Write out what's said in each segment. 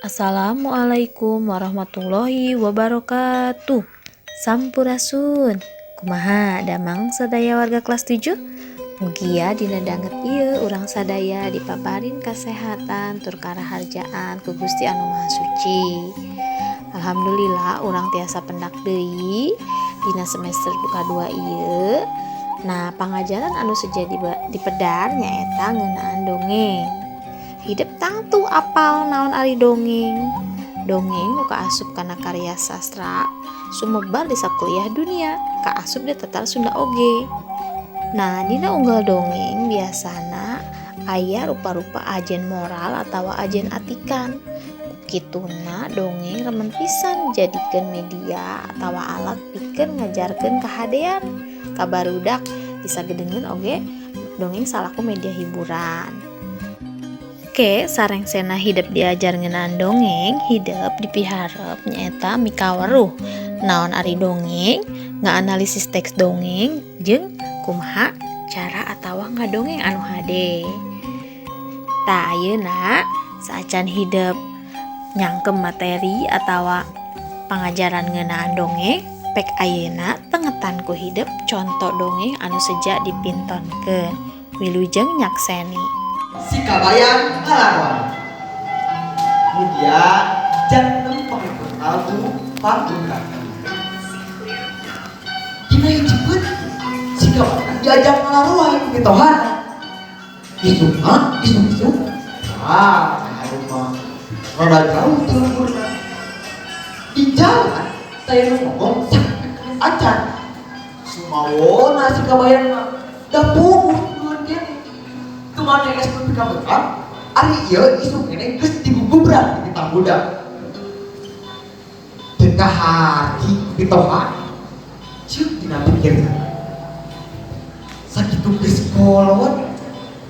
Assalamualaikum warahmatullahi wabarakatuh. Sampurasun. Kumaha damang sadaya warga kelas 7? Mugia dina danget ieu urang sadaya dipaparin kasehatan tur karaharjaan ku Gusti Anu Maha Suci. Alhamdulillah urang tiasa pendak deui dina semester kadua ieu. Nah, pangajaran anu seja dipedar nyaeta ngeunaan dongeng. Hidep tangtu apal naon ari dongeng. Dongeng nu kaasup kana karya sastra sumebar di sakuliah dunia, kaasup di tatar Sunda oge. Nah, dina unggal dongeng biasana aya rupa-rupa ajen moral atawa ajen atikan. Kituna dongeng remen pisan dijadikeun media atawa alat pikeun ngajarkeun kahadean ka barudak, disagedengeun oge dongeng salaku media hiburan. Ke sarengsena hidep diajar ngeunaan dongeng, hidep dipiharep nyaeta mikaweruh naon ari dongeng, ngaanalisis teks dongeng, jeung kumaha cara atawa ngadongeng anu hade. Tah, ayeuna saacan hidep nyangkem materi atawa pangajaran ngeunaan dongeng, pek ayeuna tengetan ku hidep conto dongeng anu seja dipintonkeun. Wilujeng nyakseni. Si Kabayan ngalaroan. Mugia janten pengikut lagu panggung. Dina hiji peuting si Kabayan diajak ngalaroan ku mitohana. Isukna, isuk-isuk. Ah, aduh mah rada jauh ti lemburna. Di jalan taya nu ngomong sakekeun acan. Sumawona si Kabayan mah da puguh nuhun keneh. Teu es nepi ka beukang, ari ieu isuk keneh geus digugubran di titah budak. Teu kaharti mitoha. Ceuk dina pikirna. Sakitu geus kolot.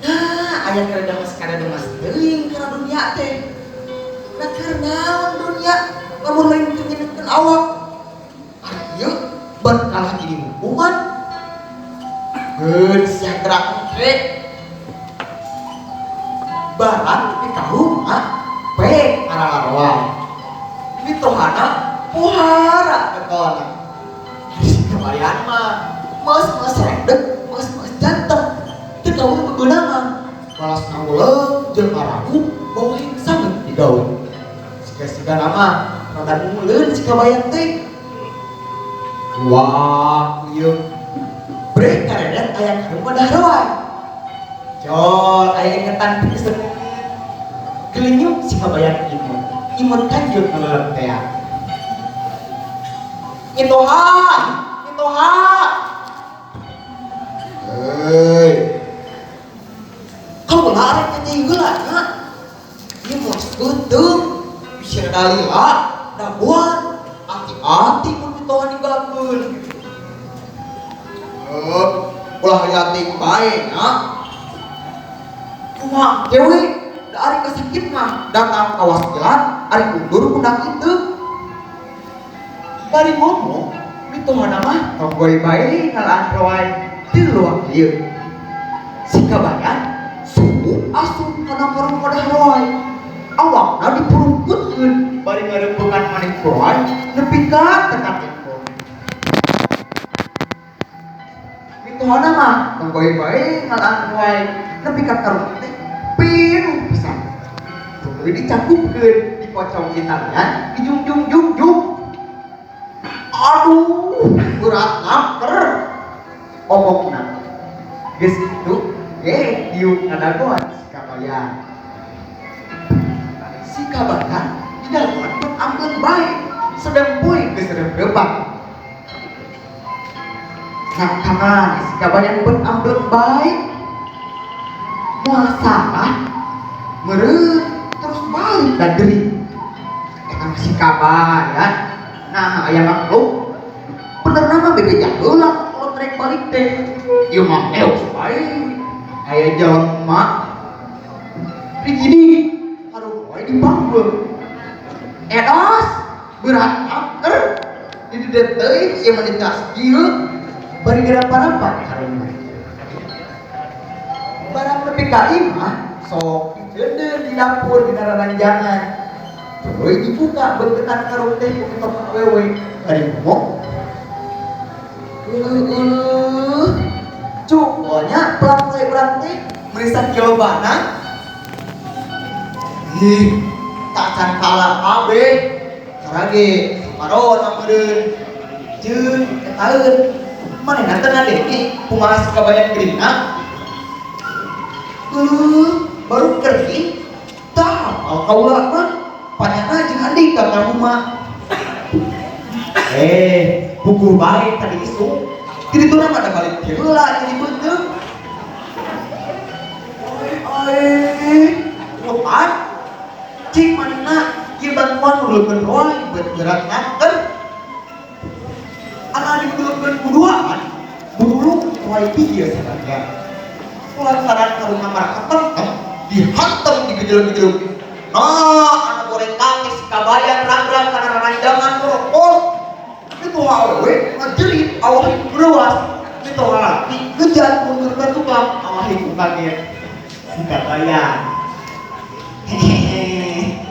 Nah, aya karedemes-karedemes teuing kana dunia teh. Nah, keur naon dunia lamun lain teu nyenengkeun awak. Ari ieu ban kalah jadi hukuman. Geus sia gerak engke. Barang nepi ka rumah, pek ngaralaroan. Mitohana pohara getolna. Ari si Kabayan mah meus-meus rendeg, meus-meus janten. Teu kawur bebeunangan. Malas ngawuleung jeung ngaragu boheng sanget digawe. Siga-sigana mah rada nunguleun si Kabayan teh. Wah, ieu brek karedet aya karung dahar wae. Jol aya ingetan pisan. Gelinyuk si Kabayan imut. Imut kanjut ngelelep tea. Mitoha, mitoha. Hei. Kamu lah arek nyanyi heula nya. Ieu mah peuteung. Bisa dalila, dagoan. Ati-ati mun mitoha ninggalkeun. Eh, ulah lila teuing bae nya. Kumaha dewe da ari kasakit mah datang ka wasilat, ari undur kundak itu. Bari ngomong, mitohana mah tonggoy bae ngalaan roai teu luak lieu. Si Kabayan suhu asup kana karung wadah roai. Awakna dipurungkutkeun bari ngarempeungan manik roai nepi ka teka teko. Mitohana mah tonggoy bae ngalaan roai nepi ka karung teh pinuh pisan. Tuluy dicangkupkeun, dikocok di talian, dijungjung-jungjung. Aduh, berat naker. Omongna. Geus kitu, ge diuk ngadagoan si Kabayan. Si Kabayan didagoan pun ambleun bae, sedang poe geus reureupak. Nah, kamari si Kabayan pun ambleun bae. Moal salah meureun terus balik ka deui. Eta mah si Kabayan. Nah, aya makhluk bener nama bebeja heula kalau trek balik teh. Ieu mah eus bae. Aya jelema rigidi harus wae dipanggul. Edos berat angker di dieu teuing ieu mah ditas ieu bari dirapa-rapa karung. Barang nepi ka imah sok diceundeun di dapur dina raranjangan. Tuluy dibuka beuntetan karung teh ku mitoha awewe bari ngomong. Euleuh euleuh. Cuk, nya pelak cai urang teh meuli sakilo banang. Ih, tacan kalah kabeh. Karage saparona meureun. Jeung etaeun manehna teh ngadenge kumaha si kabayan geuringna. Euleuh, baru kering. Tah, apal kaula mah panyana jeung andika ka rumah. Eh, puguh bae tadi isuk. Di ditu mah da balik ge heula jadi beuteung. Oi, oi, lupan. Cing manehna ieu bantuan nulunkeun roy buat berat nganter. Ana dibudulkeun ku duaan, buduluk roy pikir sabagian. Kulantaran ka rumah maraka tentem, dihantem digejeleng-gejeleng. Nah, anak goreng kaki si kabayan rang-rang kana raranjangan korokol. Itu awewe ngejerit awah ibu beruas. Itu laki ngejar mundur ke tukang awah ibu kaget. Si kabayan. Hehehe.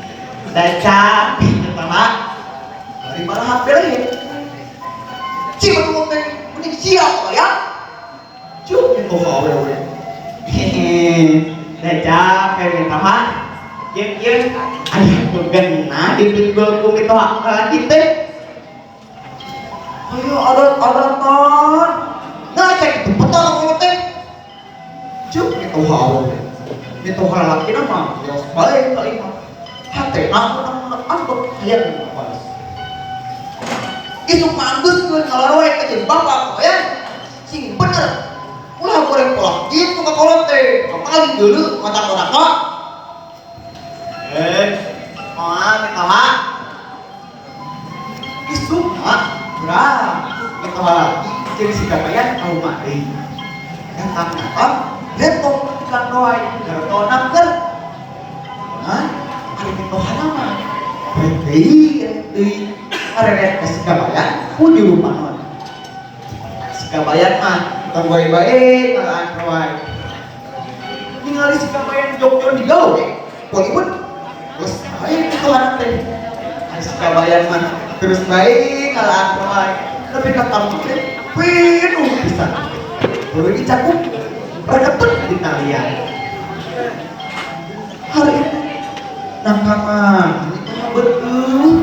Dan capek kepala. Dari malah belehe. Cik batu teh mending siap ya. Cuk itu awewe. Hehehe. Dan capek minta mah. Jeung jeung aya begenah dipinggul ku mitoha lagi teh. Ayo adat-adatan. Nah cek itu betul kalau teh. Cuk mitoha awewe. Mitoha lalaki mah kios bae ka imah. Hate aku ambek hayang balas. Isuk mah anggeuskeun ngalaroe ka jeung bapak ya. Sing bener. Ulah goreng pola kitu ka kolot teh. Paling deuleu mata koraka. Eh, moal mitoha. Isuk mah urang mitoha laki jeung si kabayan ka rumah deui. Datang-datang laptop tekan roy garto nangker. Hah? Ari mitoha mah. Rek deui, rek deui. Areret ka si kabayan ku dirupanon. Si kabayan mah tong bae-bae ngalaan roy. Ningali si kabayan jogjon digawe, polipun geus bae mitoha teh. Ari si kabayan mah terus bae ngalaan roy. Tapi ka kampung teh penuh pisan. Baru dicakup reketut di talian. Hari itu nangkaman itu betul.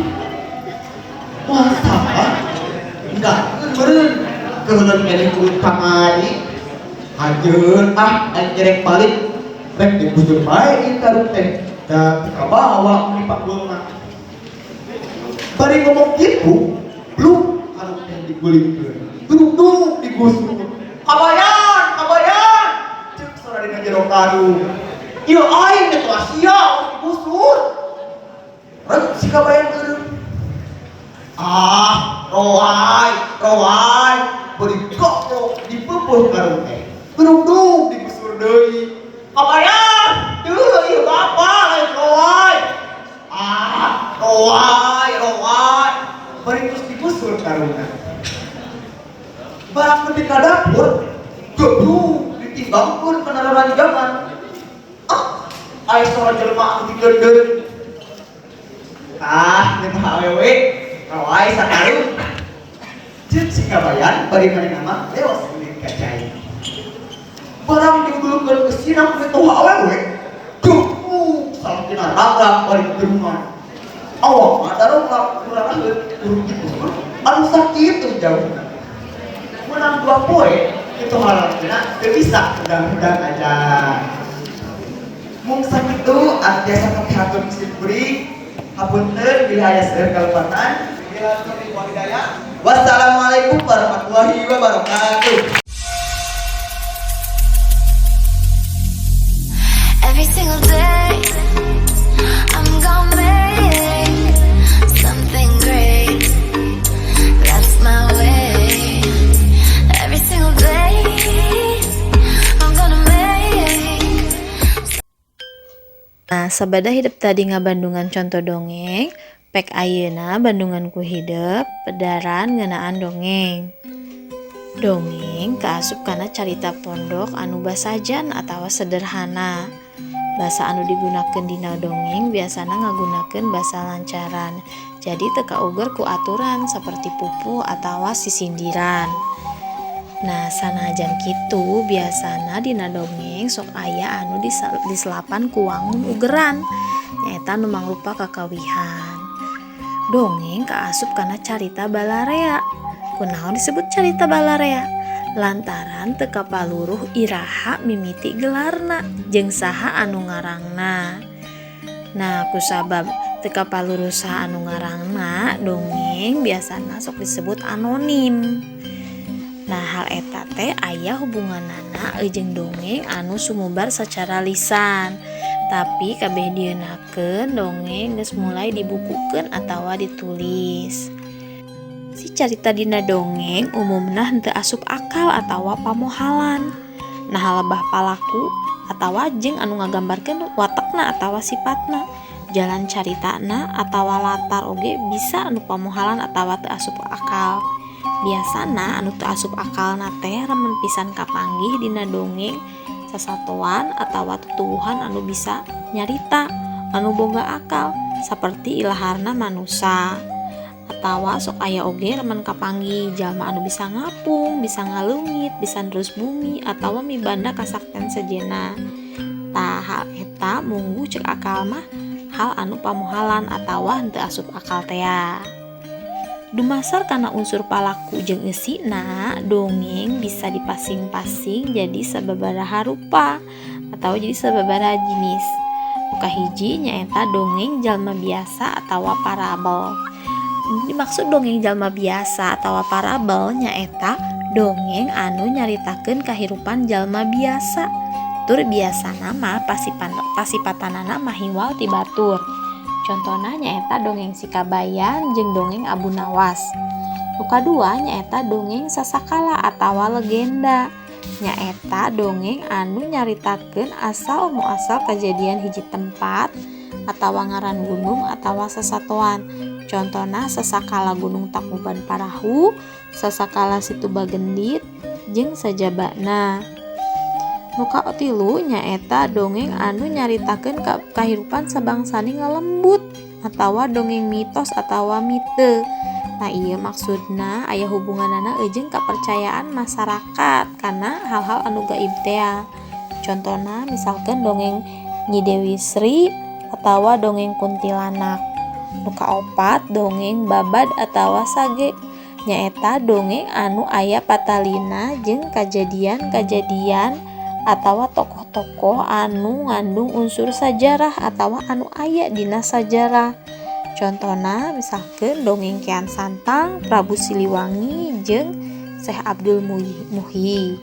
Wah salah, enggak meureun keuleun keneh urut kamari. Hajeun ah aing jerek balik rek digusur bae ieu karung teh. Da teu kabawa meni panggulna. Bari ngomong kitu, bluk karung teh digulingkeun. Duduk digusur. Kabayan, kabayan. Ceuk sora dina jero karung. Ieu aing teh sia digusur. Rek si kabayan eureun. Ah, roai, roai, beri goblok dipeupeut karung teh. Duduk digusur deui. Kabayan, teu ieu bapa lain roai. Ah, roai, roai. Bari terus digusur karungna. Barang nepi ka dapur, gebluk ditimbangkeun kana raranjangan. Ah, aya sora jelema anu digeundeun. Ah, mitoha awewe, roai sakarung. Ceuk si kabayan bari manehna mah leos ulin ka cai. Barang digulungkeun ke sinang mitoha awewe, gebluk salakina ragrag bari gerungan. Awak mah darongkak kuraraheun urut digusur anu sakitu jauhna. Menang 2 poe mitoha lalakina teu bisa hudang-hudang aja. Mung sakitu anu tiasa kapihatur ku sim kuring. Hapunten bilih aya seueur kalepatan. Bila taufiq wal hidayah. Wassalamualaikum warahmatullahi wabarakatuh. Every single day, I'm gonna make something great. That's my way. Every single day, I'm gonna make. Nah, sabada hidep tadi ngabandungan conto dongeng, pek ayeuna bandungan ku hidep pedaran ngeunaan dongeng. Dongeng kaasup kana carita pondok anu basajan atawa sederhana. Basa anu digunakeun dina dongeng biasana ngagunakeun basa lancaran. Jadi teu kauger ku aturan saperti pupuh atawa sisindiran. Nah, sanajan kitu biasana dina dongeng sok aya anu diselapan ku wangun ugeran, nyaeta nu mangrupa kakawihan. Dongeng kaasup kana carita balarea. Kunaon disebut carita balarea? Lantaran teu kapaluruh iraha mimiti gelarna jeung saha anu ngarangna. Nah, kusabab teu kapaluruh saha anu ngarangna, dongeng biasana sok disebut anonim. Nah, hal eta teh aya hubunganana jeung dongeng anu sumubar sacara lisan. Tapi kabeh dieunakeun dongeng geus mulai dibukukeun atawa ditulis. Si carita dina dongeng umumna henteu asup akal atawa pamohalan. Nah, lebah palaku atawa jeung anu ngagambarkeun watekna atawa sipatna. Jalan caritana atawa latar oge bisa anu pamohalan atawa teu asup akal. Biasana anu teu asup akalna teh remen pisan kapanggih dina dongeng sasatoan atawa tutuwuhan anu bisa nyarita anu boga akal saperti ilaharna manusa. Atawa sok aya oge remen kapanggih jalma anu bisa ngapung, bisa ngaleungit, bisa nerus bumi atawa mibanda kasakten sejenna. Tah, hal eta mungguh ceuk akal mah hal anu pamohalan atawa henteu asup akal tea. Dumasar kana unsur palaku jeung eusina, dongeng bisa dipasing-pasing jadi sababaraha rupa atawa jadi sababaraha jenis. Nu kahiji nyaeta dongeng jalma biasa atawa parabel. Dimaksud dongeng jalma biasa atawa parabel nyaeta dongeng anu nyaritakeun kahirupan jalma biasa. Tur biasana mah pasipatanana mahiwal ti batur. Contona nyaeta dongeng Si Kabayan jeung dongeng Abu Nawas. Nu kadua nyaeta dongeng sasakala atawa legenda. Nyaeta dongeng anu nyaritakeun asal muasal kajadian hiji tempat atawa ngaran gunung atawa sasatoan. Contona sasakala Gunung Tangkuban Parahu, sasakala Situ Bagendit, jeung sajabana. Nu katilu nyaeta dongeng anu nyaritakeun kahirupan sabangsaning lelembut atawa dongeng mitos atawa mite. Nah, ieu maksudna aya hubunganana jeung kapercayaan masyarakat kana hal-hal anu gaib tea. Contona misalkeun dongeng Nyi Dewi Sri atawa dongeng kuntilanak. Nu kaopat dongeng babad atawa sage nyaeta dongeng anu aya patalina jeung kajadian-kajadian atawa tokoh-tokoh anu ngandung unsur sajarah atawa anu aya dina sajarah. Contona misalkeun dongeng Kian Santang, Prabu Siliwangi jeung Syekh Abdul Muhyi.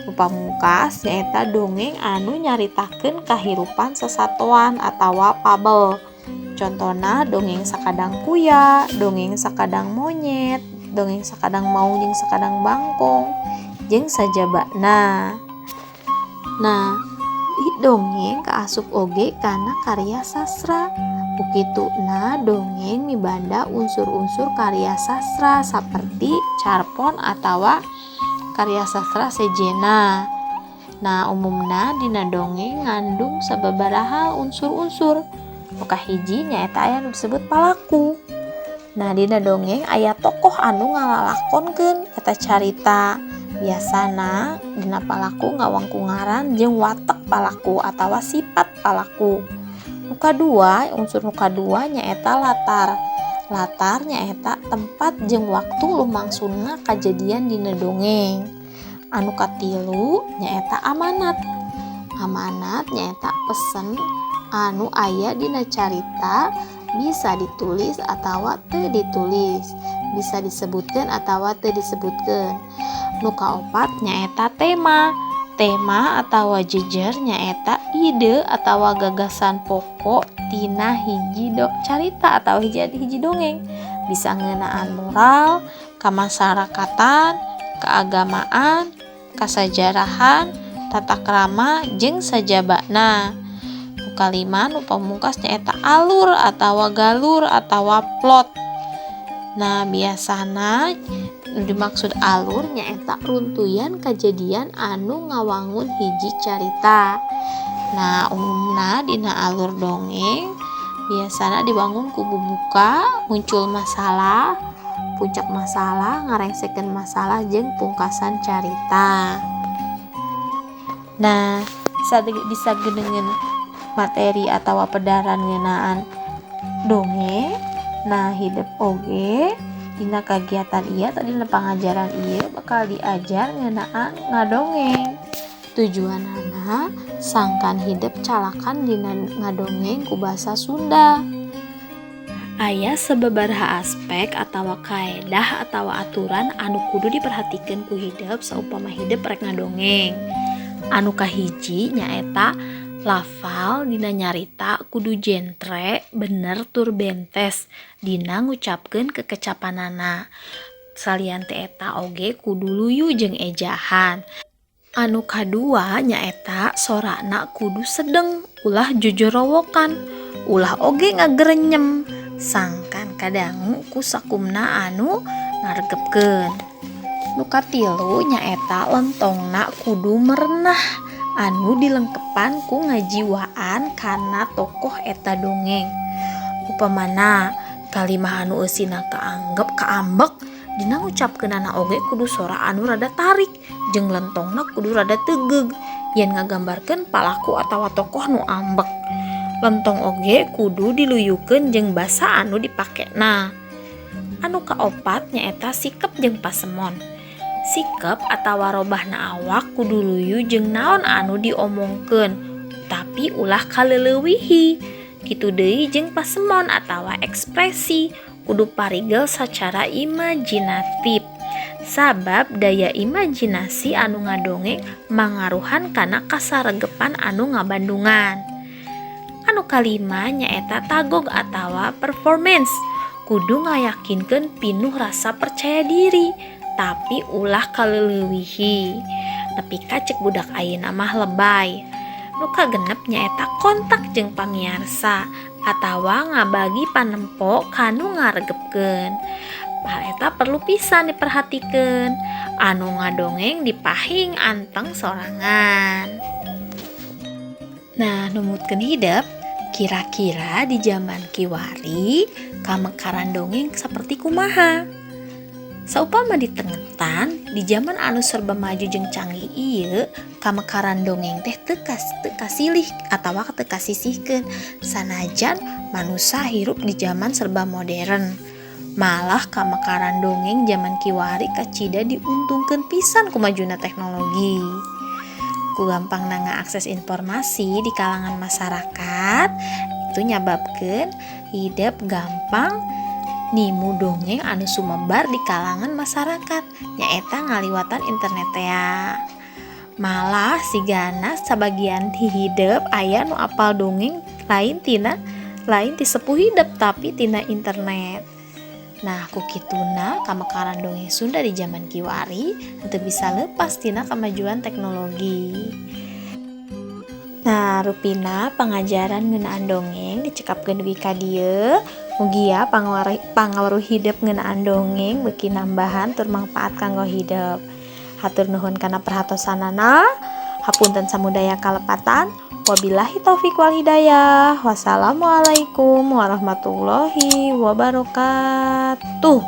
Nu pamungkas nyaeta dongeng anu nyaritakeun kahirupan sasatoan atawa fabel. Contona dongeng Sakadang Kuya, dongeng Sakadang Monyet, dongeng Sakadang Maung jeung Sakadang Bangkong, jeung sajabana. Nah, dongeng kaasup oge kana karya sastra. Kukituna dongeng mibanda unsur-unsur karya sastra saperti carpon atawa karya sastra sejena. Nah, umumna dina dongeng ngandung sababaraha unsur-unsur. Nu kahiji nyaeta aya nu disebut palaku. Nah, dina dongeng aya tokoh anu ngalalakonkeun eta carita. Biasana dina palaku ngawangku ngaran jeung watek palaku atawa sifat palaku. Nu kadua, unsur nu kadua nyaeta latar. Latar nyaeta tempat jeung waktu lumangsungna kajadian dina dongeng. Anu katilu nyaeta amanat. Amanat nyaeta pesen anu aya dina carita, bisa ditulis atawa teu ditulis, bisa disebutkeun atawa teu disebutkeun. Nu kaopat nyaeta tema. Tema atawa jejer nyaeta ide atawa gagasan pokok tina hiji carita atawa hiji dongeng. Bisa ngeunaan moral, kamasyarakatan, keagamaan, kasajarahan, tata krama jeung sajabana. Nu kalima nu pamungkas nyaeta alur atawa galur atawa plot. Nah, biasana nu dimaksud alur nyaeta runtuyan kajadian anu ngawangun hiji carita. Nah, umumna dina alur dongeng biasana diwangun ku bubuka, muncul masalah, puncak masalah, ngarengsekeun masalah jeung pungkasan carita. Nah, disagedengeun materi atawa pedaran ngeunaan dongeng, nah hidep oge dina kagiatan ieu atau dina pangajaran ieu bakal diajar ngeunaan ngadongeng. Tujuanana sangkan hidep calakan dina ngadongeng ku basa Sunda. Aya sababaraha aspek atawa kaedah atawa aturan anu kudu diperhatikeun ku hidep saupama hidep rek ngadongeng. Anu kahiji nyaeta lafal dina nyarita kudu jentre, bener tur bentes dina ngucapkeun kekecapanana. Salian ti eta oge kudu luyu jeung ejahan. Anu kadua nyaeta sorana kudu sedeng, ulah jojorowokan, ulah oge ngagerenyem sangkan kadangu ku sakumna anu ngaregepkeun. Nu katilu nyaeta lentongna kudu merenah anu dilengkepan ku ngajiwaan kana tokoh eta dongeng. Upamana kalimah anu eusina kaanggep kaambek dina ngucapkeunana oge kudu sora anu rada tarik jeung lentongna kudu rada tegeug yen ngagambarkeun palaku atawa tokoh nu ambek. Lentong oge kudu diluyukeun jeung basa anu dipakena. Anu kaopat nyaeta sikep jeung pasemon. Sikep atawa robahna awak kudu luyu jeung naon anu diomongkeun, tapi ulah kaleleuwihi. Kitu deui jeung pasemon atawa ekspresi kudu parigel sacara imajinatif. Sabab daya imajinasi anu ngadongeng mangaruhan kana kasaregepan anu ngabandungan. Anu kalima nyaeta tagog atawa performance. Kudu ngayakinkeun pinuh rasa percaya diri, tapi ulah kaleleuwihi. Nepi ka cek budak ayeuna mah lebay. Nu kagenep nyaeta kontak jeung pamiarsa atawa ngabagi panempo kanu ngaregepkeun. Hal eta perlu pisan diperhatikeun. Anu ngadongeng dipahing anteng sorangan. Nah, numutkeun hidep, kira-kira di zaman kiwari kamekaran dongeng saperti kumaha? Saupama ditengetan di zaman anu serba maju jeung canggih ieu, kamekaran dongeng teh teu kasilih atawa teu kasisihkeun sanajan manusa hirup di zaman serba modern. Malah kamekaran dongeng zaman kiwari kacida diuntungkeun pisan ku majuna teknologi. Ku gampangna ngaakses informasi di kalangan masyarakat, itu nyababkeun hidep gampang nimu dongeng anu sumebar di kalangan masyarakat nyaeta ngaliwatan internet tea. Malah sigana sabagian ti hidep aya nu apal dongeng lain ti sepuh hidep tapi tina internet. Nah, ku kituna kamekaran dongeng Sunda di zaman kiwari henteu bisa lepas tina kemajuan teknologi. Nah, rupina pangajaran ngeunaan dongeng dicekapkeun dugi ka dieu. Mugia pangaweruh hidep ngeunaan dongeng beuki nambahan tur mangpaat kanggo hidep. Hatur nuhun kana perhatosanana. Hapunten samudaya kalepatan. Wabillahi taufik wal hidayah. Wassalamualaikum warahmatullahi wabarakatuh.